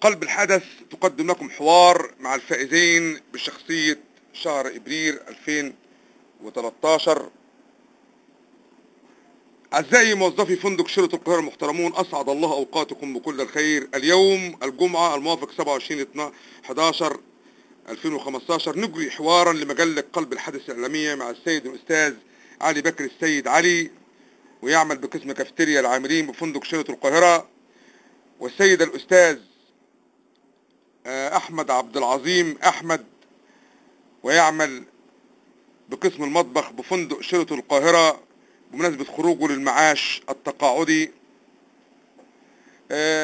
قلب الحدث تقدم لكم حوار مع الفائزين بشخصية شهر إبريل 2013. أعزائي موظفي فندق شيراتون القاهرة المحترمون، أسعد الله أوقاتكم بكل الخير. اليوم الجمعة الموافق 27/11/2015 نجري حوارا لمجلة قلب الحدث الإعلامية مع السيد الأستاذ علي بكر السيد علي، ويعمل بقسم كافتيريا العاملين بفندق شيراتون القاهرة، والسيد الأستاذ أحمد عبد العظيم أحمد، ويعمل بقسم المطبخ بفندق شيراتون القاهرة بمناسبة خروجه للمعاش التقاعدي.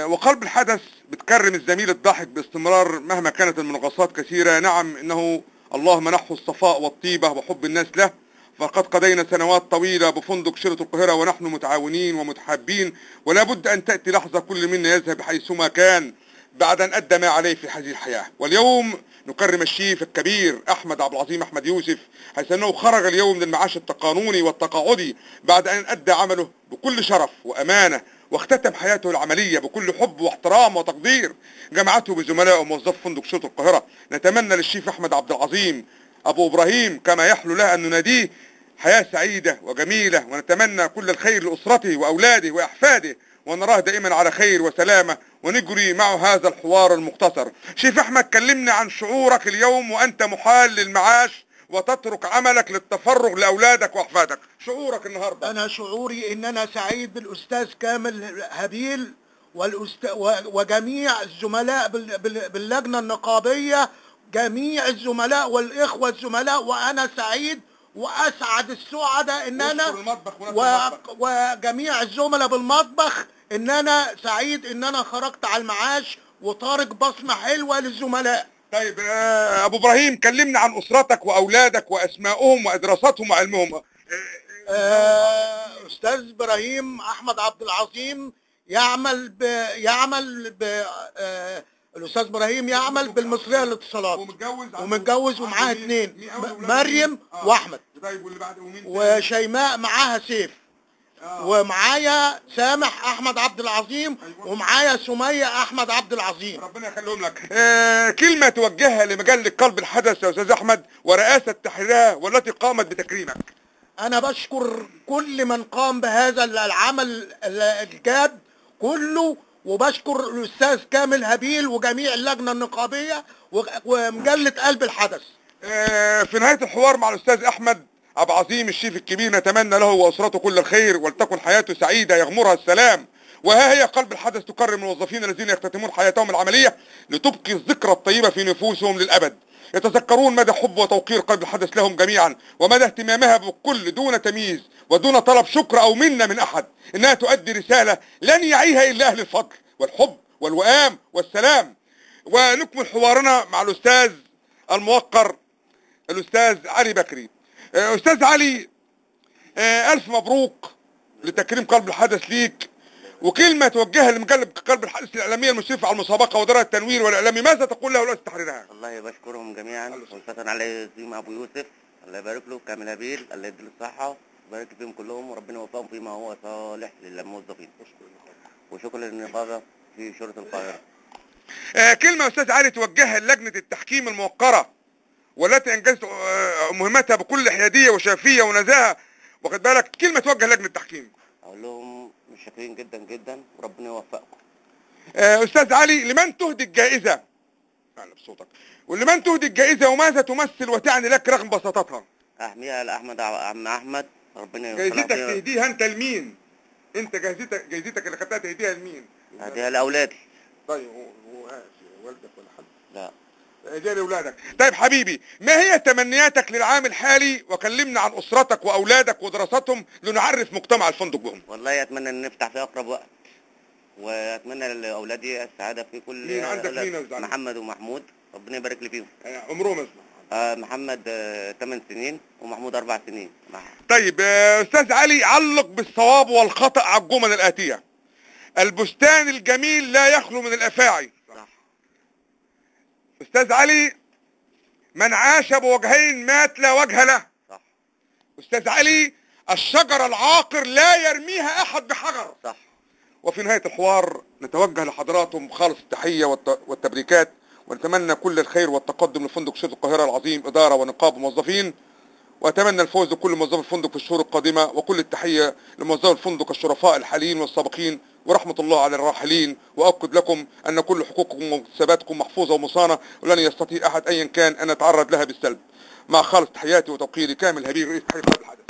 وقلب الحدث بتكرم الزميل الضاحك باستمرار مهما كانت المناقصات كثيرة. نعم، إنه الله منحه الصفاء والطيبة وحب الناس له، فقد قضينا سنوات طويلة بفندق شيراتون القاهرة ونحن متعاونين ومتحابين، ولا بد أن تأتي لحظة كل منا يذهب حيثما كان بعد أن أدى ما عليه في هذه الحياة. واليوم نكرم الشيف الكبير أحمد عبد العظيم أحمد يوسف، حيث أنه خرج اليوم من المعاش التقانوني والتقاعدي بعد أن أدى عمله بكل شرف وأمانة، واختتم حياته العملية بكل حب واحترام وتقدير جمعته بزملائه وموظف فندق شيراتون القاهرة. نتمنى للشيف أحمد عبد العظيم أبو إبراهيم كما يحلو له أن نناديه حياة سعيدة وجميلة، ونتمنى كل الخير لأسرته وأولاده وأحفاده، ونراه دائما على خير وسلامة، ونجري معه هذا الحوار المختصر. شيف أحمد، كلمنا عن شعورك اليوم وأنت محال للمعاش وتترك عملك للتفرغ لأولادك وأحفادك، شعورك النهاردة؟ أنا شعوري إن أنا سعيد بالأستاذ كامل هبيل وجميع الزملاء باللجنة النقابية، جميع الزملاء والإخوة الزملاء، وأنا سعيد وأسعد السعداء إن أنا وجميع الزملاء بالمطبخ، إن أنا سعيد إن أنا خرجت على المعاش وطارق بصمة حلوة للزملاء. طيب أبو إبراهيم، كلمنا عن أسرتك وأولادك وأسمائهم ودراستهم وعلمهم. أستاذ إبراهيم أحمد عبد العظيم يعمل ب الأستاذ إبراهيم يعمل بالمصرية للاتصالات، ومتجوز ومعاه 2، مريم وأحمد. طيب واللي بعد ومين؟ وشيماء معاها سيف. ومعايا سامح احمد عبد العظيم. أيوة. ومعايا سمية احمد عبد العظيم. ربنا يخليهم لك. كلمة توجهها لمجلة قلب الحدث يا استاذ احمد ورئاسة تحريرها والتي قامت بتكريمك. انا بشكر كل من قام بهذا العمل الجاد كله، وبشكر الاستاذ كامل هبيل وجميع اللجنة النقابية ومجلة قلب الحدث. في نهاية الحوار مع الاستاذ احمد عبد العظيم الشيف الكبير، نتمنى له وأسرته كل الخير، ولتكن حياته سعيدة يغمرها السلام. وها هي قلب الحدث تكرم الموظفين الذين يختتمون حياتهم العملية لتبقي الذكرى الطيبة في نفوسهم للأبد، يتذكرون مدى حب وتوقير قلب الحدث لهم جميعا، ومدى اهتمامها بالكل دون تمييز ودون طلب شكر أو منة من أحد. إنها تؤدي رسالة لن يعيها إلا أهل الفضل والحب والوئام والسلام. ونكمل حوارنا مع الأستاذ الموقر الأستاذ علي بكري. أستاذ علي، ألف مبروك لتكريم قلب الحدث ليك، وكلمة توجهها لمجلة قلب الحدث الإعلامية المشرفة على المسابقة ودار التنوير والإعلامي، ماذا تقول له ورئاسة تحريرها؟ والله بشكرهم جميعا، وخاصة علي زيم أبو يوسف، الله يبارك له، كامل هبيل الله يديله الصحة ويبارك فيهم كلهم، وربنا يوفقهم فيما هو صالح للموظفين، وشكرا للنقابة في شرطة القاهرة. كلمة أستاذ علي توجهها للجنة التحكيم الموقرة والتي انجزت مهمتها بكل حيادية وشفافيه ونزاهه، واخد بالك، كلمة توجه لجنة التحكيم. اقول لهم متشكرين جدا جدا وربنا يوفقكم. استاذ علي، لمن تهدي الجائزة؟ اعلى بصوتك. ولمن تهدي الجائزة وماذا تمثل وتعني لك رغم بساطتها؟ احميها لاحمد عم احمد، ربنا يوفقك. جائزتك تهديها انت لمين؟ انت جائزتك اللي خدتها تهديها لمين؟ هديها لاولادي. طيب هو والدك ولا حد؟ لا. جاري اولادك. طيب حبيبي، ما هي تمنياتك للعام الحالي؟ وكلمنا عن اسرتك واولادك ودراستهم لنعرف مجتمع الفندق بهم. والله اتمنى ان نفتح في اقرب وقت، واتمنى لاولادي السعادة في كل. مين عندك؟ مين؟ محمد ومحمود، ربنا يبارك لي فيهم. عمرهم اسمع. محمد 8 سنين ومحمود 4 سنين. طيب استاذ علي، علق بالصواب والخطأ على الجمل الآتية. البستان الجميل لا يخلو من الافاعي. صح. استاذ علي، من عاش بوجهين مات لا وجه له. صح. استاذ علي، الشجر العاقر لا يرميها احد بحجر. صح. وفي نهاية الحوار نتوجه لحضراتكم بخالص التحية والتبريكات، ونتمنى كل الخير والتقدم لفندق شيراتون القاهرة العظيم، إدارة ونقاب وموظفين، وأتمنى الفوز لكل موظفي الفندق في الشهور القادمة، وكل التحية لموظفي الفندق الشرفاء الحاليين والسابقين، ورحمة الله على الراحلين. وأؤكد لكم أن كل حقوقكم ومكتسباتكم محفوظة ومصانة، ولن يستطيع أحد أيا كان أن يتعرض لها بالسلب. مع خالص تحياتي وتوقيري، كامل هبيل، رئيس تحرير قناة الحدث.